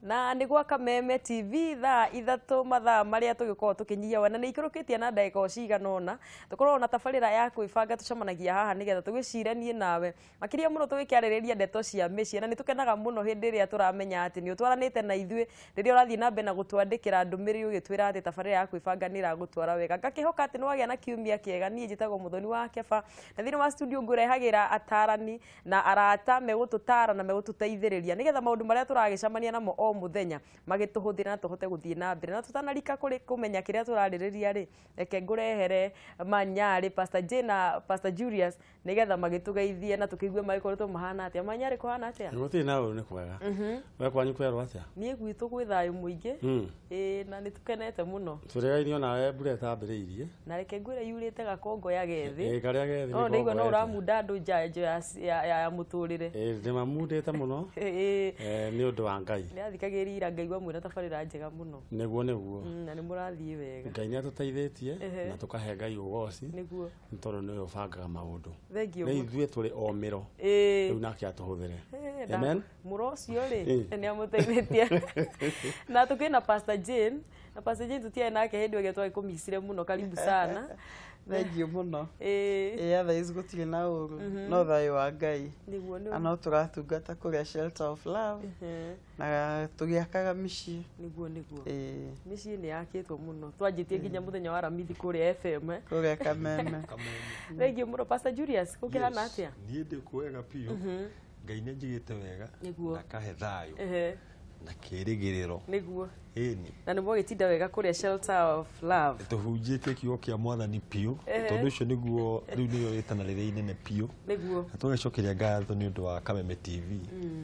Na nĩ gwa Kameme TV thaa 3 mathaa marĩa tũgĩkorwo tũkĩnyihia wana nĩ ikũrũkĩtie na ndagĩka o cigana ũna. Tũkoragwo na tabarĩra ya kwĩbanga tũcemanagia haha nĩgetha tũgĩciranie nawe makĩria mũno tũgĩkĩarĩrĩria ndeto cia mĩciĩ, na nĩ tũkenaga mũno hĩndĩ ĩrĩa tũramenya atĩ nĩ ũtwaranĩte na ithuĩ rĩrĩa ũrathiĩ na mbere na gũtwandĩkĩra ndũmĩrĩri ũgĩtwĩra atĩ tabarĩra ya kwĩbanga nĩ ĩragũtwara wega. Ngakĩhoka atĩ nĩ wagĩa na kiumia kĩega. Niĩ njĩtagwo Muthoni wa Keba na thĩinĩ wa studio ngũrehagĩra atarani na arata megũtũtara na megũtũteithĩrĩria nĩgetha maũndũ marĩa tũragĩcemania namo o mũthenya magĩtũhũthĩra na tũhote gũthiĩ na mbere. Na tũtanarika kũrĩ kũmenya kĩrĩa tũrarĩrĩria rĩ, reke ngũrehere Manyarĩ, Pastor Jane na Pastor Julius nĩgetha magĩtũgeithie na tũkĩigue magĩkoretwo mahana atĩa. Manyarĩ, kũhana atĩa? Gũtirĩ na ũru, nĩ kwega. We kwanyu kwerwo atĩa? Niĩ gwitũ gwĩ thayũ mũingĩ. Ĩĩ, na nĩ tũkenete mũno. Tũregainio nawe mbura ĩtambĩrĩirie. Na reke ngwĩre yurĩte gakongoya gethĩ. Ĩĩ, karĩa gethĩ. No ndaigua no ũramunda andũ njanjo ya mũtũrĩre. Ĩĩ, ndĩmamundĩte mũno. Ĩĩ. Nĩ ũndũ wa Ngai. Nĩathikagĩrĩria ira ngaigua mwĩna tabarĩra njega mũno. Nĩguo, nĩguo. Na nĩ mũrathiĩ wega. Ngai nĩ atũteithĩtie na tũkahe Ngai ũgoci. Nĩguo. Nĩ tondũ nĩwe ũbangaga maũndũ. Thengiũ Nĩ mũno. ithuĩ tũrĩ o mĩro. Rĩu nake atũhũthĩre. Amen. Mũro ũcio rĩ nĩ amũteithĩtie. Na tũkĩna Pastor Jane, na Pastor Jane tũtiarĩ nake hĩndĩ ĩrĩa twagĩkũmicire mũno. Karibu sana. Thengiũ mũno. Ĩĩ. Ĩĩ, otherwise gũtirĩ na ũru, no thayũ wa Ngai. Nĩguo Na no tũratungata kũrĩa Shelter of Love na tũgĩakaga mĩciĩ. Nĩguo, nĩguo. Ĩĩ. Mĩciĩ nĩ yakĩtwo mũno, twanjĩtie nginya mũthenya wa Aramithi kũrĩa FM. Kũrĩa Kameme. Thengiũ mũno. Pastor Julius, gũkĩhana atĩa? Niĩ ndĩ kwega biũ. Ngai nĩ njigĩte wega na kahe thayũ na kĩĩrĩgĩrĩro. Nĩguo. Ĩni. Na nĩ mwagĩtinda wega kũrĩa Shelter of Love? Tũhunjĩtie kiugo kĩa Mwathani biũ, tondũ ũcio nĩguo rĩu nĩrĩo rĩtana rĩrĩa inene biũ. Na tũgacokeria ngatho nĩ ũndũ wa Kameme TV,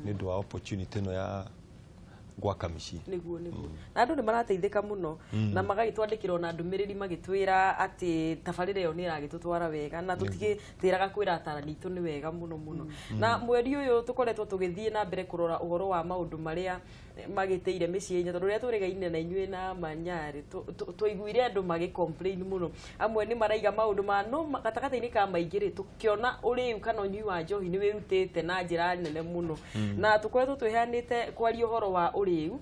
nĩ ũndũ wa opportunity ĩno ya gwaka mĩciĩ. Nĩguo, nĩguo. Na andũ nĩ marateithĩka mũno na magagĩtwandĩkĩra ona ndũmĩrĩri magĩtwĩra atĩ tabarĩra ĩyo nĩ ĩragĩtũtwara wega, na tũtigĩtĩraga kwĩra atarani itũ nĩ wega mũno mũno. Na mweri ũyũ tũkoretwo tũgĩthiĩ na mbere kũrora ũhoro wa maũndũ marĩa magĩtĩire mĩciĩ-inĩ, tondũ rĩrĩa tũrĩgaine na inyuĩ na Manyarĩ twaiguire andũ magĩ complain mũno. Amwe nĩ maraiga maũndũ ma no gatagatĩ-inĩ ka maingĩ rĩ, tũkĩona ũrĩu kana ũnyui wa njohi nĩ wĩrutĩte na njĩra nene mũno, na tũkoretwo twĩheanĩte kwaria ũhoro wa ũrĩu,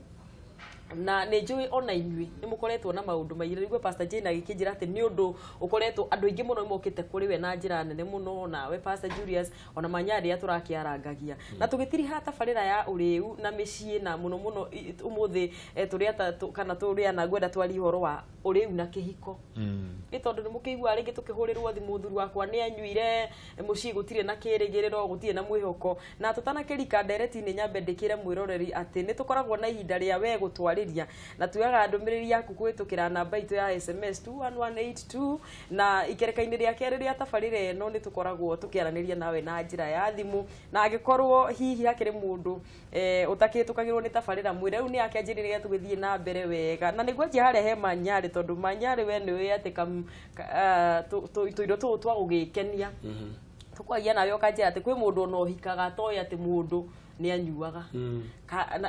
na nĩ njũĩ ona inyuĩ nĩ mũkoretwo na maũndũ maingĩ. Nĩguo Pastor Jane agĩkĩnjĩra atĩ nĩ ũndũ ũkoretwo andũ aingĩ mũno mokĩte kũrĩ we na njĩra nene mũno, nawe Pastor Julius ona Manyarĩ tũrakĩarangagia na tũgĩtiriha tabarĩra ya ũrĩu na mĩciĩ, na mũno mũno ũmũthĩ tũrĩ atatũ kana tũrĩ ana ngwenda twarie ũhoro wa ũrĩu na kĩhiko. Nĩ tondũ nĩ mũkĩiguaga rĩngĩ tũkĩhũrĩrwo thimũ, mũthuri wakwa nĩ anyuire, mũciĩ gũtirĩ na kĩrĩgĩrĩro, gũtirĩ na mwĩhoko. Na tũtanakĩrika ndereti-inĩ, nyambe ndĩkĩre mwĩroreri atĩ nĩ tũkoragwo na ihinda rĩa we gũtwarĩria, na tuoyaga ndũmĩrĩri yaku kũhĩtũkĩra namba itũ ya SMS 21182, na ikereka-inĩ rĩa kerĩ rĩa tabarĩra ĩno nĩ tũkoragwo tũkĩaranĩria nawe na njĩra ya thimũ. Na angĩkorwo hihi hakĩrĩ mũndũ ũtakĩhĩtũkagĩrwo nĩ tabarĩra, mwĩre rĩu nĩ akĩanjĩrĩria tũgĩthiĩ na mbere wega. Na nĩguo anjia harĩa he Manyarĩ, tondũ Manyarĩ we nĩũĩ atĩ tũindo tũũ twa gũgĩkenia tũkwagia nawe ũkanjĩra atĩ kwĩ mũndũ ona ũhikaga atoĩ atĩ mũndũ nĩ anyuaga.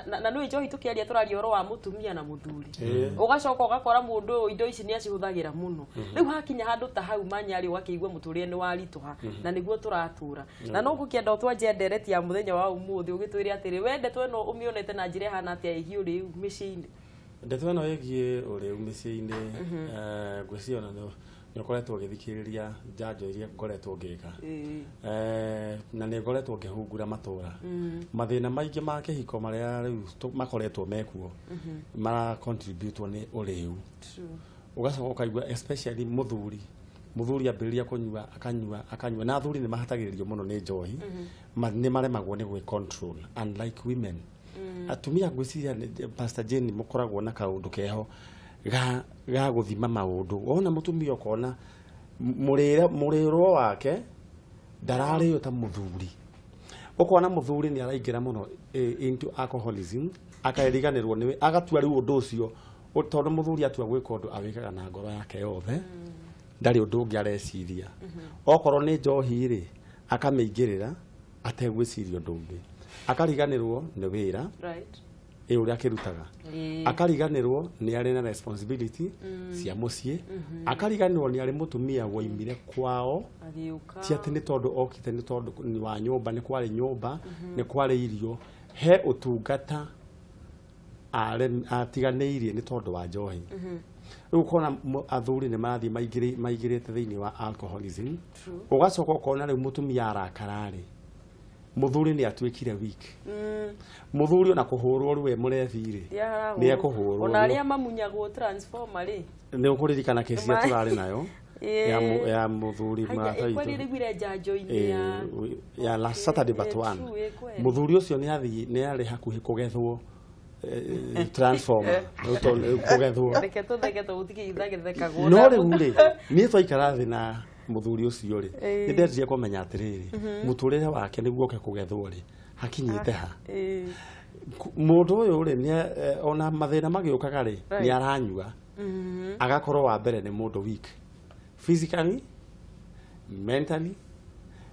Na nĩ njohi tũkĩaria tũraria ũhoro wa mũtumia na mũthuri, ũgacoka ũgakora mũndũ ũyũ indo ici nĩ acihũthagĩra mũno. Rĩu hakinya handũ ta hau, Manyarĩ, ũgakĩigua mũtũrĩre nĩ waritũha, na nĩguo tũratũra. Na no ngũkĩenda ũtwanjie ndereti ya mũthenya wa ũmũthĩ ũgĩtwĩre atĩrĩ, we ndeto ĩno ũmĩonete na njĩra ĩhana atĩa ĩgiĩ ũrĩu mĩciĩ-inĩ? Ndeto ĩno ĩgiĩ ũrĩu mĩciĩ-inĩ, ngwĩciria ona nĩ ũkoretwo ũgĩthikĩrĩria njanjo iria ngoretwo ngĩka. Na nĩ ngoretwo ngĩhungura matũra. Mathĩna maingĩ ma kĩhiko marĩa rĩu makoretwo mekuo mara contribute nĩ ũrĩu. Ũgacoka ũkaigua especially mũthuri ambĩrĩria kũnyua, akanyua, akanyua, na athuri nĩ mahatagĩrĩrio mũno nĩ njohi, nĩ maremagwo nĩ gwĩ control unlike women. Atumia ngwĩciria Pastor Jane mũkoragwo na kaũndũ keho ga gũthima maũndũ. Wona mũtumia ũkona mũrĩre mũrĩrwo wake ndararĩo ta mũthuri, ũkona mũthuri nĩ araingĩra mũno into alcoholism, akariganĩrwo nĩwe, agatua rĩu ũndũ ũcio, tondũ mũthuri atua gwĩka ũndũ awĩkaga na ngoro yake yothe, ndarĩ ũndũ ũngĩ areciria. Okorwo nĩ njohi rĩ, akamĩingĩrĩra ategwĩciria ũndũ ũngĩ, akariganĩrwo nĩ wĩra ĩ ũrĩa akĩrutaga, akariganĩrwo nĩ arĩ na responsibility cia mũciĩ, akariganĩrwo nĩ arĩ mũtumia woimire kwao. Agĩũka. Ti atĩ nĩ tondũ okite nĩ tondũ nĩ wa nyũmba, nĩ kwarĩ nyũmba, nĩ kwarĩ irio, he ũtungata. atiganĩirie nĩ tondũ wa njohi. Rĩu ũkona athuri nĩ marathiĩ maingĩrĩte thĩinĩ wa alcoholism. Ũgacoka ũkona rĩu mũtumia arakara rĩ, mũthuri nĩ atuĩkire weak. Mũthuri ona kũhũrwo rĩu e mũrebi rĩ, nĩ ekũhũrwo. Ona arĩa mamunyagwo transformer rĩ, nĩ ũkũririkana kesi ĩrĩa tũrarĩ nayo ya mũthuri mũrata witũ ya last Saturday but one. Mũthuri ũcio nĩ athiĩ nĩ arĩ hakuhĩ kũgethwo transformer kũgethwo. Reke tũtheke tondũ gũtikĩgĩthekagwo. No rĩu rĩ, niĩ twaikara thĩ na mũthuri ũcio rĩ, nĩ ndendire kũmenya atĩrĩrĩ, mũtũrĩre wake nĩguo oke kũgethwo rĩ, hakinyĩte ha. Mũndũ ũyũ rĩ, ona mathĩna magĩũkaga rĩ, nĩ aranyua. Agakorwo wa mbere nĩ mũndũ weak physically, mentally.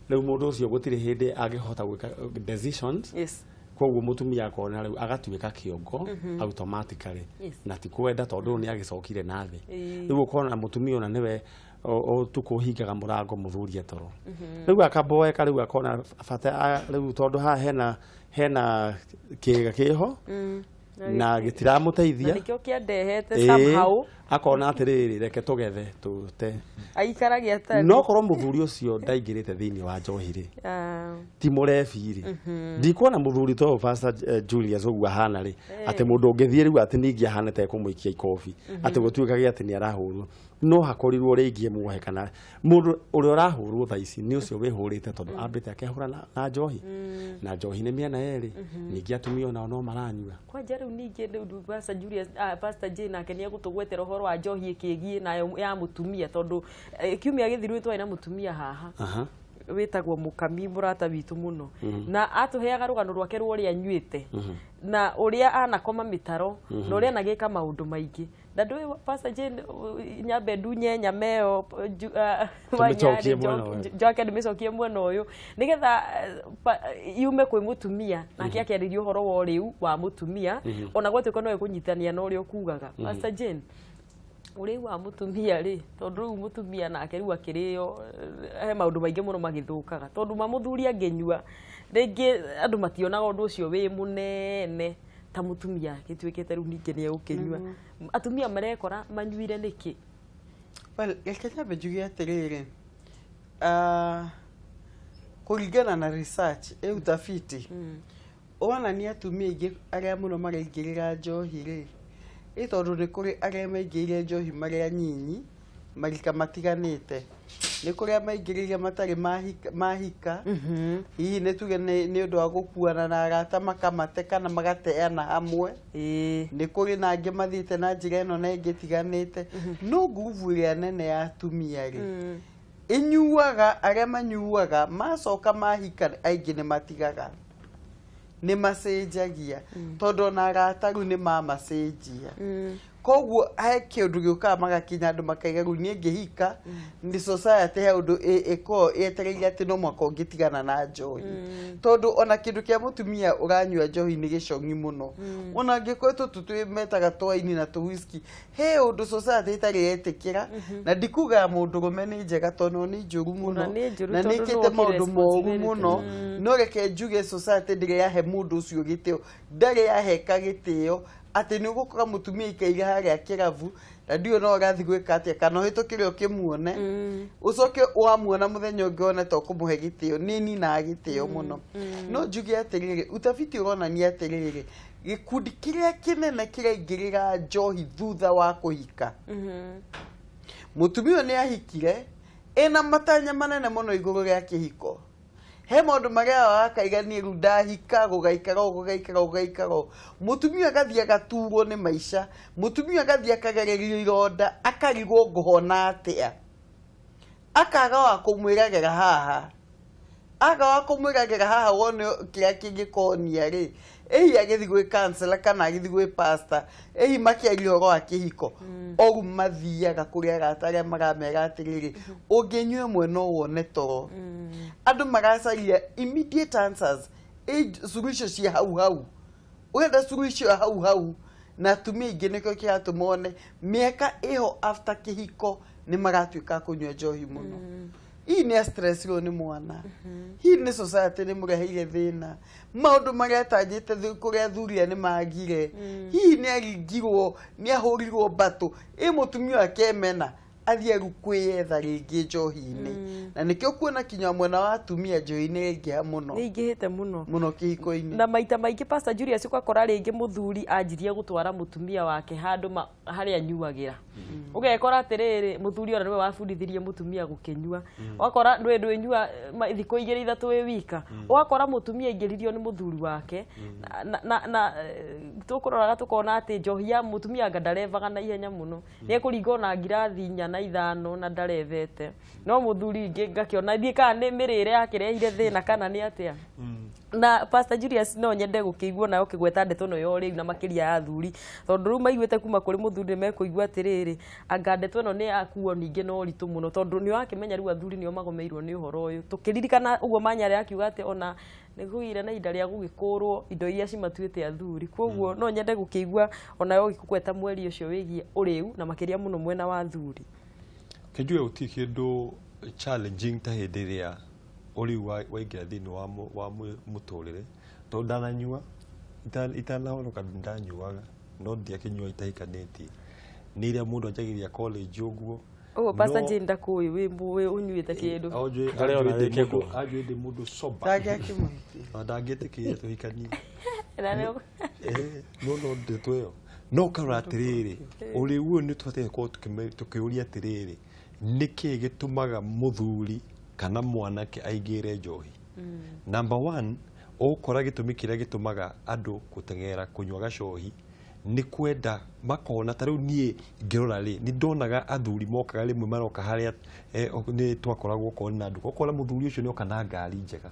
Rĩu mũndũ ũcio gũtirĩ hĩndĩ angĩhota gwĩka decisions. Koguo mũtumia akona rĩu agatuĩka kĩongo automatically, na ti kwenda tondũ nĩ agĩcokire na thĩ. Rĩu ũkona mũtumia ona nĩwe ũtukũ ũhingaga mũrango mũthuri etoro. Rĩu akaboeka, rĩu akona bata rĩu tondũ haha hena kĩga kĩho na gĩtiramũteithia. Na nĩkĩo kĩandehete somehow. Akona atĩrĩrĩ, reke tũgethe tũte. Aikaragia atarĩ. No korwo mũthuri ũcio ndaingĩrĩte thĩinĩ wa njohi rĩ, ti mũrebi rĩ, ndikuona mũthuri ta ũyũ Pastor Julius ũguo ahana rĩ, atĩ mũndũ ũngĩthiĩ rĩu atĩ ningĩ ahana ta ekũmũikia ikobi, atĩ gũtuĩkage atĩ nĩ arahũrwo. No hakorirwo rĩngĩ muohe kana mũndũ ũrĩa ũrahũrwo thaa ici nĩ ũcio wĩhũrĩte tondũ ambĩte akehũra na njohi. Na njohi nĩ mĩena yerĩ, ningĩ atumia onao no maranyua. Kwanja rĩu ningĩ rĩu Pastor Julius, Pastor Jane nake nĩ egũtũgwetera ũhoro wa njohi ĩkĩgiĩ nayo ya mũtumia tondũ kiumia gĩthiru twarĩ na mũtumia haha wĩtagwo Mũkami, mũrata witũ mũno, na atũheaga rũgano rwake rwa ũrĩa anyuĩte na ũrĩa anakoma mĩtaro na ũrĩa anagĩka maũndũ maingĩ. Na ndũĩ Pastor Jane, nyambe ndunye nyama ĩyo njoke ndĩmĩcokie mwena ũyũ nĩgetha yume kwĩ mũtumia, nake akĩarĩria ũhoro wa ũrĩu wa mũtumia ona gwatuĩka no ĩkũnyitania na ũrĩa ũkugaga. Pastor Jane, ũrĩu wa mũtumia rĩ, tondũ rĩu mũtumia nake rĩu akĩrĩo he maũndũ maingĩ mũno magĩthũkaga tondũ ma mũthuri angĩnyua rĩngĩ andũ mationaga ũndũ ũcio wĩ mũnene ta mũtumia gĩtuĩkĩte rĩu ningĩ nĩ egũkĩnyua. Atumia marekora manyuire nĩkĩ? Well, reke nyambe njuge atĩrĩrĩ, kũringana na research ĩ utafiti ũronania atumia aingĩ arĩa mũno maraingĩrĩra njohi rĩ, ĩ tondũ nĩ kũrĩ arĩa maingĩrire njohi marĩ anyinyi marika matiganĩte, nĩ kũrĩ arĩa maingĩrĩire matarĩ mahika, hihi nĩ tuge nĩ ũndũ wa gũkuana na arata makamate kana magateana hamwe, nĩ kũrĩ na angĩ mathiĩte na njĩra ĩno na ĩngĩ ĩtiganĩte. No ngurubu ĩrĩa nene ya atumia rĩ, ĩnyuaga, arĩa manyuaga macoka mahika aingĩ nĩ matigaga, nĩ macenjagia tondũ ona arata rĩu nĩ mamacenjia. Koguo he kĩũndũ gĩũkaga magakinya andũ makaiga rĩu niĩ ngĩhika nĩ society he ũndũ ĩkoragwo yetereire atĩ no mũhaka ũngĩtigana na njohi, tondũ ona kĩndũ kĩa mũtumia ũranyua njohi nĩ gĩcong'i mũno. Ona angĩkorwo tũtũ twĩmetaga twaini na tũ whisky, he ũndũ society ĩtarĩ yetĩkĩra. Na ndikuga mũndũrũme nĩ njega tondũ nĩ njũru mũno na nĩ ĩkĩte maũndũ moru mũno, no reke njuge society ndĩrĩ yahe mũndũ ũcio gĩtĩo, ndarĩ yaheka gĩtĩo atĩ nĩ ũgũkora mũtumia aikaire harĩa kĩrabu na ndiũĩ no ũrathiĩ gwĩka atĩa kana ũhĩtũkĩre ũkĩmuone, ũcoke wamuona mũthenya ũngĩ wone ta ũkũmũhe gĩtĩo. Nĩ ninaga gĩtĩo mũno. No njuge atĩrĩrĩ, utafiti ũronania atĩrĩrĩ, gĩkundi kĩrĩa kĩnene kĩraingĩrĩra njohi thutha wa kũhika, mũtumia ũyũ nĩ ahikire ĩna matanya manene mũno igũrũ rĩa kĩhiko. He maũndũ marĩa wakaiga niĩ rĩu ndahika gũgaikara ũũ gũgaikara ũũ gũgaikara ũũ. Mũtumia agathiĩ agaturwo nĩ maica, mũtumia agathiĩ akagererio ironda, akarigwo ngũhona atĩa, akaga wa kũmwĩragĩra haha, aga wa kũmwĩragĩra haha wone kĩrĩa kĩngĩkonia rĩ, ĩhi agĩthiĩ gwĩ counselor kana agĩthiĩ gwĩ pastor, ĩhi makĩaria ũhoro wa kĩhiko, ogu mathiaga kũrĩ arata arĩa maramera atĩrĩrĩ, ũngĩnyua ĩmwe no wone toro. Andũ maracaria immediate answers, suluhisho cia hau hau, ũrenda suluhisho ya hau hau. Na atumia aingĩ nĩkĩo kĩratũma one mĩaka ĩho after kĩhiko nĩ maratuĩka a kũnyua njohi mũno. Hihi nĩ astressirwo nĩ mwana, hihi nĩ society nĩ mũreheire thĩna, maũndũ marĩa atanyĩte kũrĩa athuri nĩ magire, hihi nĩ aringirwo, nĩ ahũrirwo mbatũ, ĩ mũtumia wake emena athiĩ rĩu kwĩyetha rĩngĩ njohi-inĩ. Na nĩkĩo kuona kinya mwena wa atumia njohi nĩ ĩingĩha mũno. Nĩ ingĩhĩte mũno mũno kĩhiko-inĩ. Na maita maingĩ, Pastor Julius, ũgakora rĩngĩ mũthuri anjirie gũtwara mũtumia wake handũ harĩa anyuagĩra. Ũgekora atĩrĩrĩ, mũthuri ona nĩwe wabundithirie mũtumia gũkĩnyua. Ũgakora ndwĩnyua thikũ igĩrĩ ithatũ wĩ wika. Ũgakora mũtumia aingĩririo nĩ mũthuri wake na tũkũroraga tũkona atĩ njohi ya mũtumia anga ndarevaga na ihenya mũno, nĩ ekũringa ona ngirathi 4 na 5 na ndarevete. No mũthuri ingĩ ngakĩona thiĩ kana nĩ mĩrĩre yakĩrehire thĩna kana nĩ atĩa. Na Pastor Julius, no nyende gũkĩigua nawe ũkĩgweta ndeto ĩno ya ũrĩu na makĩria ya athuri, tondũ rĩu maiguĩte kuma kũrĩ mũthuri nĩ mekũigua atĩrĩrĩ, anga ndeto ĩno nĩ yakuo ningĩ na ũritũ mũno, tondũ nĩ ũrakĩmenya rĩu athuri nĩo magomeirwo nĩ ũhoro ũyũ. Tũkĩririkana ũguo Manyarĩ akiuga atĩ ona nĩ kũgĩire na ihinda rĩa gũgĩkũrwo indo iria cimatuĩte athuri. Koguo no nyende gũkĩigua onawe ũgĩkũgweta mweri ũcio wĩgiĩ ũrĩu na makĩria mũno mwena wa athuri. Kĩnjuge gũtirĩ kĩndũ challenging ta hĩndĩ ĩrĩa ũrĩu waingĩra thĩinĩ wa mũtũrĩre, tondũ ndananyua itanahonoka ndanyuaga, no ndiakĩnyua itahikanĩtie. Nĩ ĩrĩa mũndũ anjagĩrĩria college ũguo. Ũguo Pastor Jane ndakũĩ wĩ ũnyuĩte kĩndũ. Anjũĩ ndĩ mũndũ sober. Ndangĩakĩmũhikia. Ndangĩtĩkĩria tũhikanie. No no ndeto ĩyo. No ũkarora atĩrĩrĩ, ũrĩu ũyũ nĩ tũbataire gũkorwo tũkĩũria atĩrĩrĩ, nĩkĩĩ gĩtũmaga mũthuri kana mwanake aingĩre njohi? Number one, ũgũkora gĩtũmi kĩrĩa gĩtũmaga andũ gũteng'era kũnyua gacohi nĩ kwenda makona. Ta rĩu niĩ ngĩrora rĩ, nĩ ndonaga athuri mokaga rĩmwe maroka harĩa nĩ twakoragwo okorwo na nduka, ũkona mũthuri ũcio nĩ oka na ngari njega,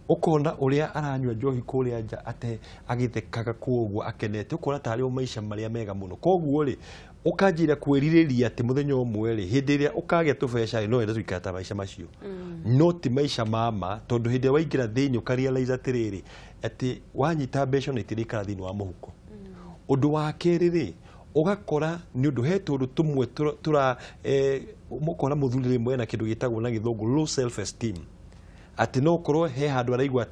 ũkona ũrĩa aranyua njohi kũrĩa nja ate agĩthekaga kũu akenete, ũkona tarĩ o maica marĩa mega mũno. Koguo rĩ, ũkanjĩra kwĩrirĩria atĩ mũthenya ũmwe rĩ, hĩndĩ ĩrĩa ũkagĩa tũbeca rĩ, no wende tũikara ta maica macio, no ti maica mama, tondũ hĩndĩ ĩrĩa waingĩra thĩinĩ ũkarealize atĩrĩrĩ, atĩ wanyita mbeca na itirĩikara thĩinĩ wa mũhuko. Ũndũ wa kerĩ rĩ, ũgakora nĩ ũndũ he tũndũ tũmwe tũra ũkona mũthuri rĩmwe ena kĩndũ gĩtagwo na gĩthũngũ low self esteem, atĩ no ũkorwo he handũ araigua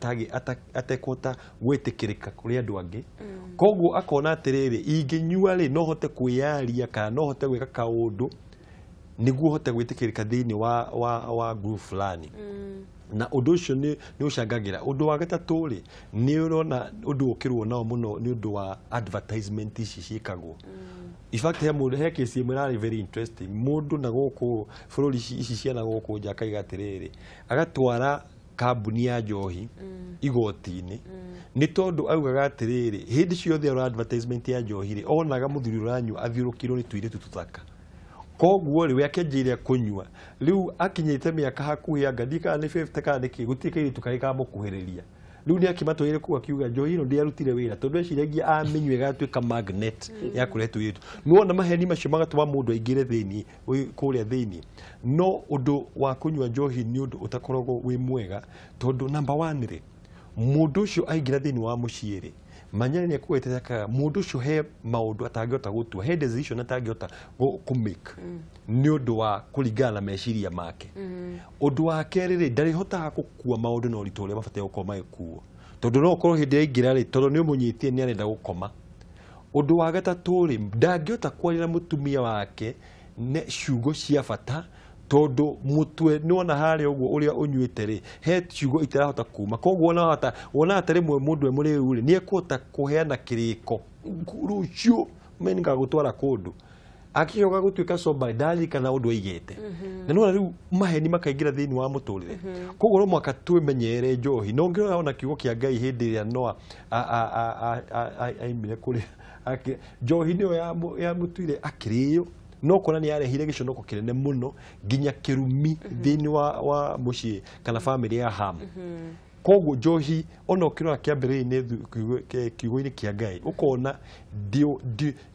atekũhota gwĩtĩkĩrĩka kũrĩ andũ angĩ. Koguo akona atĩrĩrĩ, ingĩnyua rĩ, no hote kwĩyaria kana no hote gwĩka kaũndũ nĩguo hote gwĩtĩkĩrĩka thĩinĩ wa group fulani. Na ũndũ ũcio nĩ ũcangagĩra. Ũndũ wa gatatũ rĩ, nĩ ũrona ũndũ ũkĩrwo nao mũno nĩ ũndũ wa advertisement ici ciĩkagwo. In fact, he mũndũ he case ĩmwe ĩrarĩ very interesting, mũndũ na gũkũ bũrũri ici cia na gũkũ nja akaiga atĩrĩrĩ, agatwara kambuni ya njohi igoti-inĩ nĩ tondũ augaga atĩrĩrĩ, hĩndĩ ciothe arora advertisement ya njohi rĩ, onaga mũthuri ũranyua athiũrũkĩirwo nĩ tũirĩtu tũthaka. Koguo rĩ, we akĩanjĩrĩria kũnyua rĩu akinyĩte mĩaka hakuhĩ anga ndiĩ kana nĩ 50 kana nĩ kĩ, gũtirĩ kairĩtu karĩ kamũkuhĩrĩria. Rĩu nĩ akĩmatwarire kũu akiuga njohi ĩno ndĩarutire wĩra, tondũ eciragia amĩnyua ĩgatuĩka magnet ya kũrehe tũirĩtu. Nĩwona maheni macio magatũma mũndũ aingĩre thĩinĩ kũrĩa thĩinĩ. No ũndũ wa kũnyua njohi nĩ ũndũ ũtakoragwo wĩ mwega, tondũ number one rĩ, mũndũ ũcio aingĩra thĩinĩ wa mũciĩ rĩ, Manyarĩ nĩ ekũgwetete akaga mũndũ ũcio he maũndũ atangĩhota gũtua, he decision atangĩhota kũ make nĩ ũndũ wa kũringana na meciria make. Ũndũ wa kerĩ rĩ, ndarĩhotaga gũkua maũndũ na ũritũ ũrĩa mabataire gũkorwo magĩkuo, tondũ no ũkorwo hĩndĩ aingĩra rĩ, tondũ nĩ ũmũnyitie nĩ arenda gũkoma. Ũndũ wa gatatũ rĩ, ndangĩhota kwaria na mũtumia wake ne ciugo cia bata, tondũ mũtwe nĩwona harĩa ũguo ũrĩa ũnyuĩte rĩ, he ciugo itarahota kuma. Koguo wona ta rĩmwe mũndũ e mũrĩu rĩ, nĩ ekũhota kũheana kĩrĩko, rũciũ nĩngagũtwara kũndũ, akĩcoka gũtuĩka sober ndaririkana ũndũ aigĩte. Na nĩwona rĩu maheni makaingĩra thĩinĩ wa mũtũrĩre. Koguo no mũhaka twĩmenyerere njohi. Na ũngĩrora ona kiugo kĩa Ngai hĩndĩ ĩrĩa Noa aimire kũrĩa, njohi nĩyo yamũtuire akĩrĩo, no kona nĩ yarehire gĩconoko kĩnene mũno nginya kĩrumi thĩinĩ wa mũciĩ kana bamĩrĩ ya Ham. Koguo njohi ona ũkĩrora kĩambĩrĩria-inĩ kiugo-inĩ kĩa Ngai, ũkona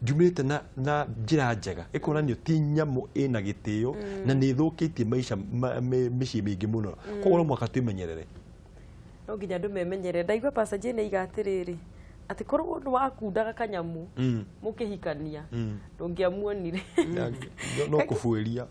ndiumĩte na njĩra njega, ĩkonanio ti nyamũ ĩna gĩtĩo na nĩ ĩthũkĩtie maica mĩciĩ mĩingĩ mũno. Koguo no mũhaka twĩmenyerere. No nginya andũ memenyerere. Ndaigua Pastor Jane aiga atĩrĩrĩ, Atĩ korwo nĩ wakundaga kanyamu mũkĩhikania ndũngĩamuonire. No kũbuĩria.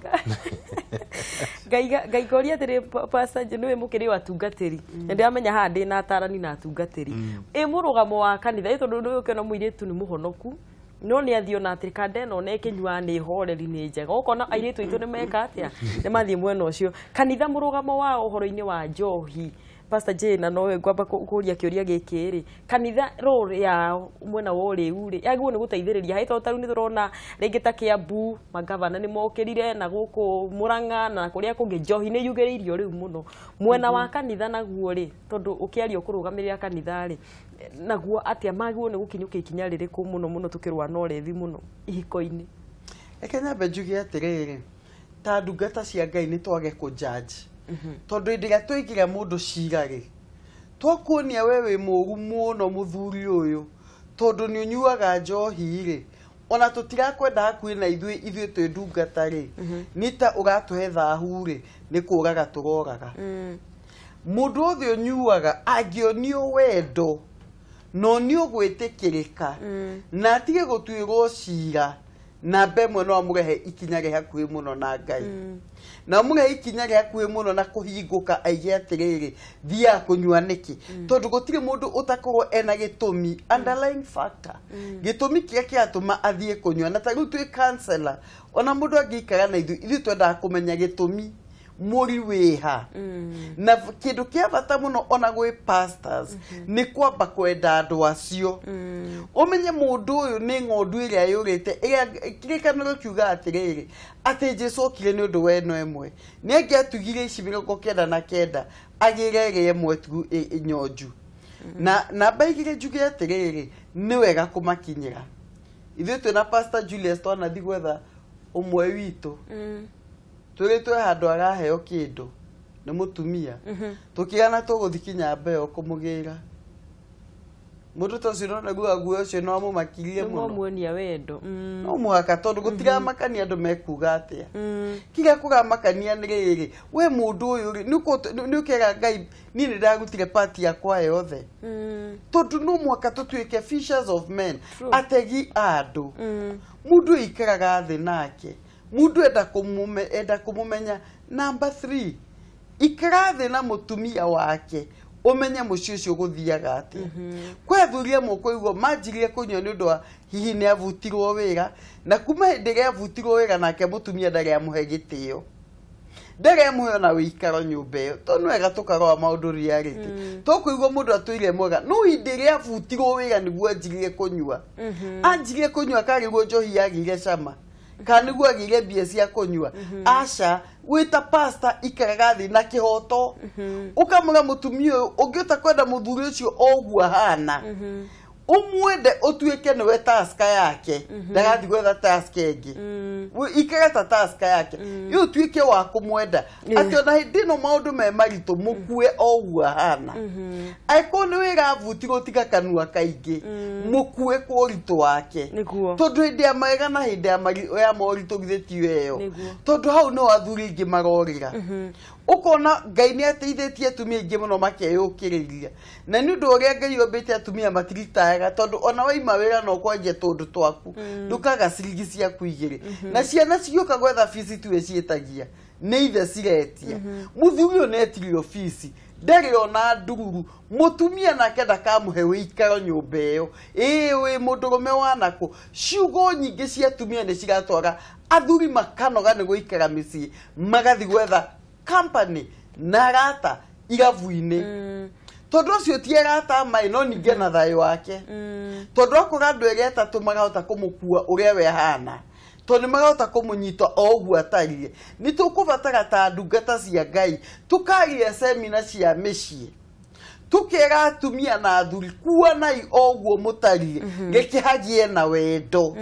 Ngaikoria atĩrĩ Pastor Jane, nĩwe mũkĩrĩ wa atungatĩri na ndĩramenya haha ndĩna atarani na atungatĩri ĩ mũrũgamo wa kanitha ĩ tondũ nĩ ũkĩona mũirĩtu nĩ mũhonoku no nĩ athiĩ ona atĩrĩ kanda ĩno ona ĩkĩnyuaga nĩ horeri nĩ njega ũkona airĩtu aitũ nĩ meka atĩa nĩ mathiĩ mwena ũcio kanitha mũrũgamo wao ũhoro-inĩ wa njohi. Pastor Jane, na nowe ngwamba kũria kĩũria gĩkĩ rĩ, kanitha role yao mwena wa ũrĩu rĩ yagĩrĩirwo nĩ gũteithĩrĩria harĩ tondũ ta rĩu nĩ tũrona rĩngĩ ta Kiambu mangavana nĩ mokĩrire na gũkũ Murang'a na kũrĩa kũngĩ njohi nĩ yugĩrĩirio rĩu mũno mwena wa kanitha naguo rĩ tondũ ũkĩaria ũkũrũgamĩrĩra kanitha rĩ naguo atĩa magĩrĩirwo nĩ gũkinyũkia ikinya rĩrĩkũ mũno mũno tũkĩrũa na ũrevi mũno ihiko-inĩ? Reke nyambe njuge atĩrĩrĩ, ta ndungata cia Ngai nĩ twage kũ-judge tondũ hĩndĩ ĩrĩa twaigĩra mũndũ cira rĩ twakuonia we wĩ mũũru mũno mũthuri ũyũ tondũ nĩ ũnyuaga njohi rĩ ona tũtirakwenda hakuhĩ na ithuĩ ithuĩ twĩ ndungata rĩ nĩ ta ũratũhe thahu rĩ nĩ kũraga tũroraga. Mũndũ wothe ũnyuaga angĩonio wendo na onio gwĩtĩkĩrĩka na atige gũtuĩrwo cira namba ĩmwe no amũrehe ikinya rĩ hakuhĩ mũno na Ngai na amũrehe ikinya rĩ hakuhĩ mũno na kũhingũka aige atĩrĩrĩ thiaga kũnyua nĩkĩ tondũ gũtirĩ mũndũ ũtakorwo ena gĩtũmi underlying factor gĩtũmi kĩrĩa kĩratũma athiĩ kũnyua na ta rĩu twĩ counselor ona mũndũ angĩikara na ithuĩ ithuĩ twendaga kũmenya gĩtũmi mũri wĩha na kĩndũ kĩa bata mũno ona gwĩ pastors nĩ kwamba kwenda andũ acio ũmenye mũndũ ũyũ nĩ ng'ondu ĩrĩa yũrĩte ĩrĩa kĩrĩkanĩro kiuga atĩrĩrĩ atĩ Jesũ okire nĩ ũndũ wa ĩno ĩmwe nĩ angĩatugire ici 99 agĩre ĩrĩa ĩmwe tu nyonju na namba igĩrĩ njuge atĩrĩrĩ nĩ wega kũmakinyĩra ithuĩ twĩna Pastor Julius twanathi gwetha ũmwe witũ twĩrĩtwe handũ araheo kĩndũ nĩ mũtumia tũkĩgana tũgũthi kinya mbeo kũmũgĩra mũndũ ta ũcio no naguo guoya ũcio no amũmakirie mũno muonia wendo no mũhaka tondũ gũtiramakania andũ mekuga atĩa kĩrĩa kũramakania nĩ rĩrĩ we mũndũ ũyũ rĩ nĩ ũkera Ngai niĩ nĩ ndarutire part yakwa yothe tondũ no mũhaka tũtuĩke fishers of men ategi a andũ mũndũ ũikaraga thĩ nake mũndũ enda kũmũmenya. Number 3 ikara thĩ na mũtumia wake ũmenye mũciĩ ũcio gũthiaga atĩa. Kwĩ athuri amwe ũkũigua manjirie kũnyua nĩ ũndũ wa hihi nĩ abutirwo wĩra na kuma hĩndĩ ĩrĩa abutirwo wĩra nake mũtumia ndarĩ amũhe gĩtĩo ndarĩ amũhe ona wĩikaro nyũmba ĩyo tondũ nĩ wega tũkarora maũndũ reality tũkũigua mũndũ atũire mwega no hĩndĩ ĩrĩa abutirwo wĩra nĩguo anjirie kũnyua anjirie kũnyua karĩguo njohi yagĩire cama kana nĩguo agĩire mbia cia kũnyua aca wĩta pastor ikaraga thĩ na kĩhoto ũkamwĩra mũtumia ũyũ ũngĩhota kwenda mũthuri ũcio o ũguo ahana ũmwende ũtuĩke nĩwe taska yake ndagathiĩ gwetha taska ĩngĩ ikara ta taska yake ĩ ũtuĩke wa kũmwenda atĩ ona hĩndĩ ĩno maũndũ me maritũ mũkue o ũguo ahana angĩkorwo nĩ wĩra abutirwo tiga kanua kaingĩ mũkue kwa ũritũ wake tondũ hĩndĩ ya mawega na hĩndĩ ya moritũ githĩ tiyo ĩyo tondũ hau nĩho athuri aingĩ marorĩra ũkona Ngai nĩ ateithĩtie atumia aingĩ mũno makeyũkĩrĩria na nĩ ũndũ ũrĩa Ngai ombĩte atumia matiritayaga tondũ ona waima wĩra no kwanjia tũndũ twaku ndũkaga ciringi ciaku igĩrĩ na ciana cigĩũka gwetha bici tiwe ciĩtagia nĩ ithe ciretia mũthuri ũyũ nĩetirio bici ndarĩ ona ndururu mũtumia nake ndakamũhe wĩikaro nyũmba ĩyo ĩĩ wĩ mũndũrũme wanakũ ciugo nyingĩ cia atumia nĩ ciratwara athuri makanoga nĩ gũikara mĩciĩ magathi gwetha company na arata irabu-inĩ tondũ ũcio ti arata maĩ no ningĩ na thayũ wake tondũ akorwo andũ erĩ atatũ makahota kũmũkua ũrĩa we ahana tondũ nĩ makahota kũmũnyita o ũguo atariĩ nĩ tũkũbatara ta ndungata cia Ngai tũkaria semina cia mĩciĩ tũkera atumia na athuri kuanai o ũguo mũtariĩ reke hagĩe na wendo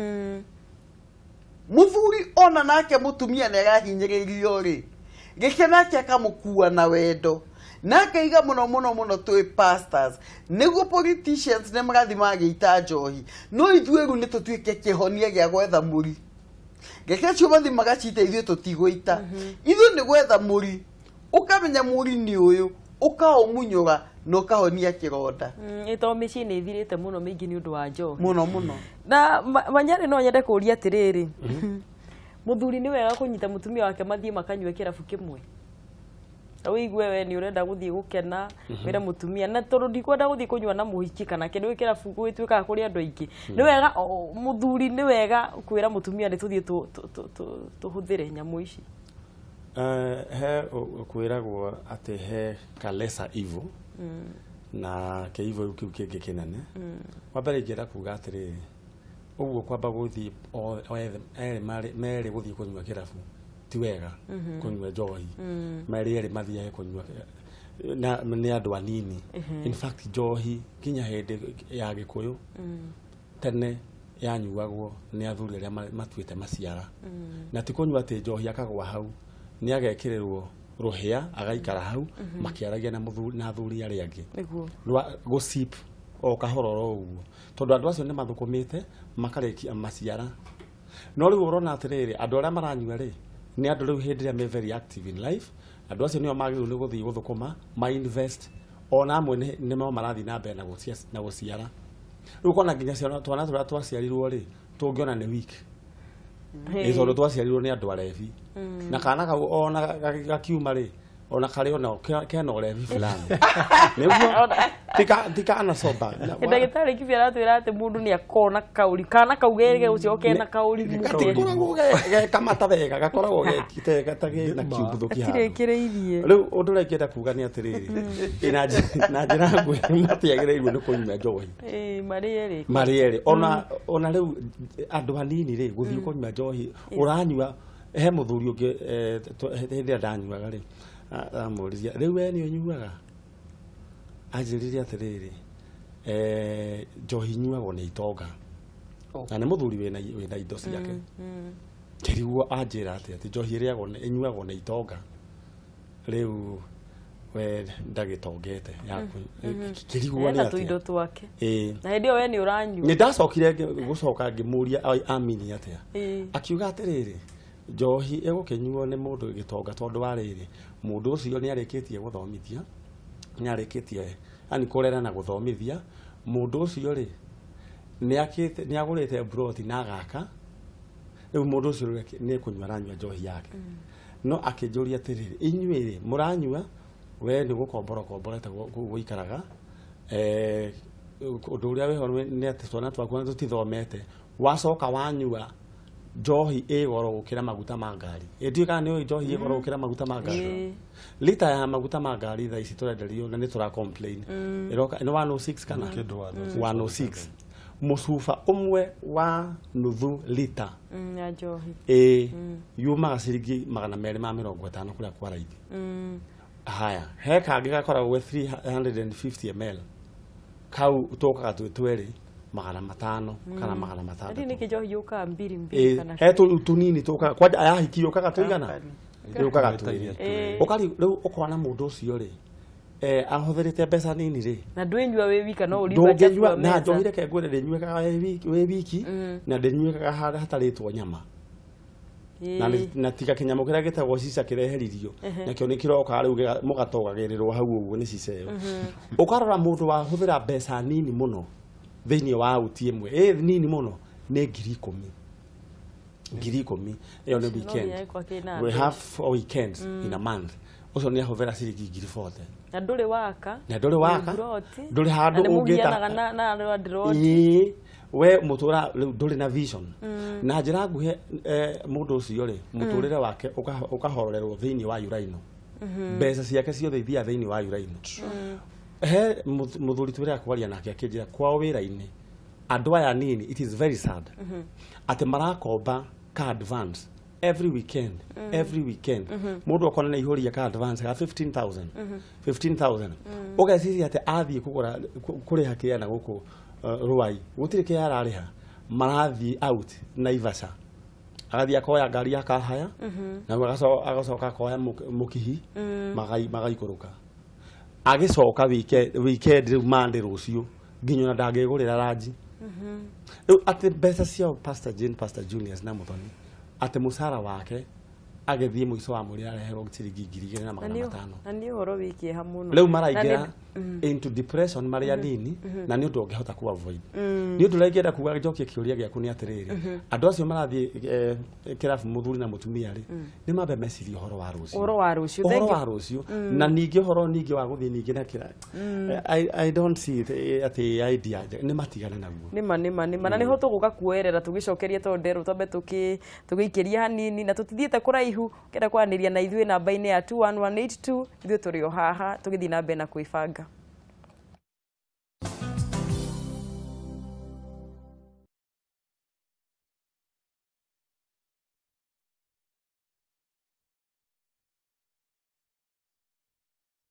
mũthuri ona nake mũtumia nĩ arahinyĩrĩrio rĩ reke nake akamũkua na wendo na akaiga mũno mũno mũno twĩ pastors nĩguo politicians nĩ marathiĩ magĩita njohi no ithuĩ rĩu nĩ tũtuĩke kĩhonia gĩa gwetha mũri reke acio mathiĩ magacita ithuĩ tũtigũita ithuĩ nĩ gwetha mũri ũkamenya mũri nĩ ũyũ ũkaũmunyũra Na ũkahonia kĩronda. Ĩ to mĩciĩ nĩ ĩthirĩte mũno mĩingĩ nĩ ũndũ wa njohi. Mũno mũno. Na Manyarĩ, no nyende kũũria atĩrĩrĩ, mũthuri nĩ wega kũnyita mũtumia wake mathiĩ makanyue kĩrabu kĩmwe? Ta wĩigue we nĩ ũrenda gũthiĩ gũkena, wĩre mũtumia na tondũ ndikwenda gũthiĩ kũnyua na mũhiki kana kĩndũ kĩrabu gũgĩtuĩkaga kũrĩ andũ aingĩ. Nĩ wega mũthuri, nĩ wega kwĩra mũtumia nĩ tũthiĩ tũhũthĩre nyamũ ici? He kwĩragwo atĩ he ka lesser evil na ke evil kĩu kĩngĩ kĩnene. Wa mbere ingĩenda kuga atĩrĩrĩ, ũguo kwamba gũthiĩ erĩ merĩ gũthiĩ kũnyua kĩrabu ti wega. Kũnyua njohi merĩ erĩ mathiage kũnyua na nĩ andũ anini. In fact, njohi nginya hĩndĩ ya Gĩkũyũ tene yanyuagwo nĩ athuri arĩa matuĩte maciara, na ti kũnyua atĩ njohi akagwa hau, nĩ agekĩrĩrwo rũhĩa agaikara hau makĩaragia na mũthuri na athuri arĩa angĩ. Rwa gũsip o kahora oro ũguo, tondũ andũ acio nĩ mathũkũmĩte makarĩkia maciara. No rĩu ũrona atĩrĩrĩ, andũ arĩa maranyua rĩ, nĩ andũ rĩu hĩndĩ ĩrĩa me very active in life. Andũ acio nĩo magĩrĩirwo nĩ gũthiĩ gũthũkũma ma invest, ona amwe nĩmo marathiĩ na mbere na gũciara. Rĩu ũkona nginya ciana, twana tũrĩa twaciarirwo rĩ, tũngĩona nĩ weak, ĩ tondũ twaciarirwo nĩ andũ arebi, na kana kau ona gakiuma rĩ, ona karĩ ona kena ũrebi fulani, nĩguo ti kana sober. Ndagĩtarĩ Kibi aratwĩra atĩ mũndũ nĩ akona kaũri kana kau gerige ũcio kena kaũri. Gatikoragwo gekamata wega, gakoragwo gatarĩ na kiumbuthuki handũ. Gatirĩkĩrĩirie. Rĩu ũndũ ũrĩa ingĩenda kuga nĩ atĩrĩrĩ, ĩ na njĩra nguhĩ, matiagĩrĩirwo nĩ kũnyua njohi. Ĩ marĩ erĩ. Marĩ erĩ. Ona rĩu andũ anini rĩ, gũthiĩ kũnyua njohi ũranyua, he mũthuri ũngĩ hĩndĩ ĩrĩa ndanyuaga rĩ, amũririe, "Rĩu we nĩ ũnyuaga?" Anjĩrire atĩrĩrĩ, "Njohi inyuagwo nĩ itonga." Na nĩ mũthuri wĩna indo ciake. Kĩriguo anjĩra atĩ njohi ĩrĩagwo ĩnyuagwo nĩ itonga. Rĩu we ndagĩtongete yaku, kĩriguo nĩ Ena tũindo atĩa? Twake. Ĩĩ. Na hĩndĩ ĩyo we nĩ ũranyua. Nĩ ndacokire gũcoka ngĩmũria amini atĩa. Akiuga atĩrĩrĩ, njohi ĩgũkĩnyuo nĩ mũndũ gĩtonga tondũ wa rĩrĩ, mũndũ ũcio nĩ arĩkĩtie gũthomithia, nĩ arĩkĩtie yani kũrera na gũthomithia. Mũndũ ũcio rĩ, nĩ akĩte, nĩ agũrĩte broti na agaka. Rĩu mũndũ ũcio rĩ, nĩ kũnyua aranyua njohi yake. No akĩnjũria atĩrĩrĩ, "Inyuĩ rĩ, mũranyua, we nĩ gũkombora ũkomborete kũu gũikaraga, ũndũ ũrĩa wĩho nĩ atĩ twana twaku ona tũtithomete, wacoka wanyua njohi ĩ goro gũkĩra maguta ma ngari." Ĩ ndiũĩ kana nĩ ũĩ njohi ĩ goro gũkĩra maguta ma ngari. Ĩĩ. Lita ya maguta ma ngari thaa ici tũrenderio na nĩ tũra complain, ĩroka nĩ 106 kana Kĩndũ 106. 106, mũcuba ũmwe wa nuthu lita. Ya njohi. Ĩ yumaga ciringi 250 kũrĩa kwa raithi. Haya, he kangĩ gakoragwo gwĩ 350 ml, kau tũkaga twĩ twerĩ 500 kana magana Ati matandatũ. nĩkĩ njohi yũkaga mbiri mbiri Ĩ, kana he tũnini tũkaga kwanja ayahiki yũkaga tũigana, yũkaga twĩrĩ. Ũkari rĩu ũkona mũndũ ũcio rĩ, ahũthĩrĩte mbeca nini rĩ. Na ndwĩnyua wĩ wika, no ũriũka. Ndũngĩnyua na njohi. Reke ngwĩre, ndĩnyuĩkaga wĩ wiki na ndĩnyuĩkaga harĩa hatarĩtwo nyama na tiga kĩnyamũ kĩrĩa gĩtagwo cica kĩreheririo, nakĩo nĩ kĩroka rĩu mũgatogagĩrĩrwo hau ũguo nĩ cica ĩyo. Ũkarora mũndũ wahũthĩra mbeca nini mũno thĩinĩ wa auti ĩmwe, ĩ nini mũno nĩ 10,000, 10,000 ĩyo nĩ weekend. We have 4 weekends in a month, ũcio nĩ ahũthĩra ciringi 40,000. Na ndũrĩ waka. Na ndũrĩ waka. Ndũrĩ Ndũrĩ handũ ũngĩta. ũngĩta na andũ a ndĩroti. Ĩĩ, we mũtũra rĩu ndũrĩ na vision. Na njĩra nguhĩ, mũndũ ũcio rĩ, mũtũrĩre wake ũkahorerwo thĩinĩ wa uraino, mbeca ciake ciothe ithiaga thĩinĩ wa uraino. He mũthuri twĩraga kwaria nake, akĩnjĩra kwao wĩra-inĩ andũ aya nini, it is very sad atĩ marakomba ka advance every weekend, every weekend. Mũndũ akona nĩ ihũria ka advance ga 15,000, 15,000, ũgeciria atĩ athiĩ kũgũra kũrĩha kĩana gũkũ Ruai gũtirĩ kĩa ararĩha. Marathiĩ out Naivasha, agathiĩ akoya ngari akahaya na agacoka akoya mũkihi magaikũrũka. Agĩcoka weekend rĩu Monday rũciũ nginya ona ndangĩgũrĩra ranji. Rĩu atĩ mbeca ciao, Pastor Jane, Pastor Julius na Muthoni, atĩ mũcara wake Agĩthiĩ mũico wa mweri areherwo ciringi 2500. Na nĩ ũhoro wĩ kĩeha mũno. Rĩu maraingĩra into depression marĩ anini, na nĩ ũndũ ũngĩhota ku avoid. Nĩ ũndũ ũrĩa ingĩenda kuga njokie kĩũria gĩaku nĩ atĩrĩrĩ, andũ acio marathiĩ kĩrabu, mũthuri na mũtumia rĩ, nĩ mambe mecirie ũhoro wa rũciũ. Ũhoro wa rũciũ. Ũhoro Thank you. wa rũciũ, na ningĩ ũhoro ningĩ wa gũthiĩ ningĩ na kĩra I don't see it, atĩ idea njega. Nĩ matigane naguo. Nĩma, nĩma, nĩma. Na nĩho tũgũka kuoerera tũgĩcokeria, tondũ nderwo twambe tũgĩikĩrie hanini na tũtithiĩte kũraihu. Kenda kwaranĩria na ithuĩ namba-inĩ ya 21182. Ithuĩ tũrĩ o haha tũgĩthiĩ na mbere na kwĩbanga.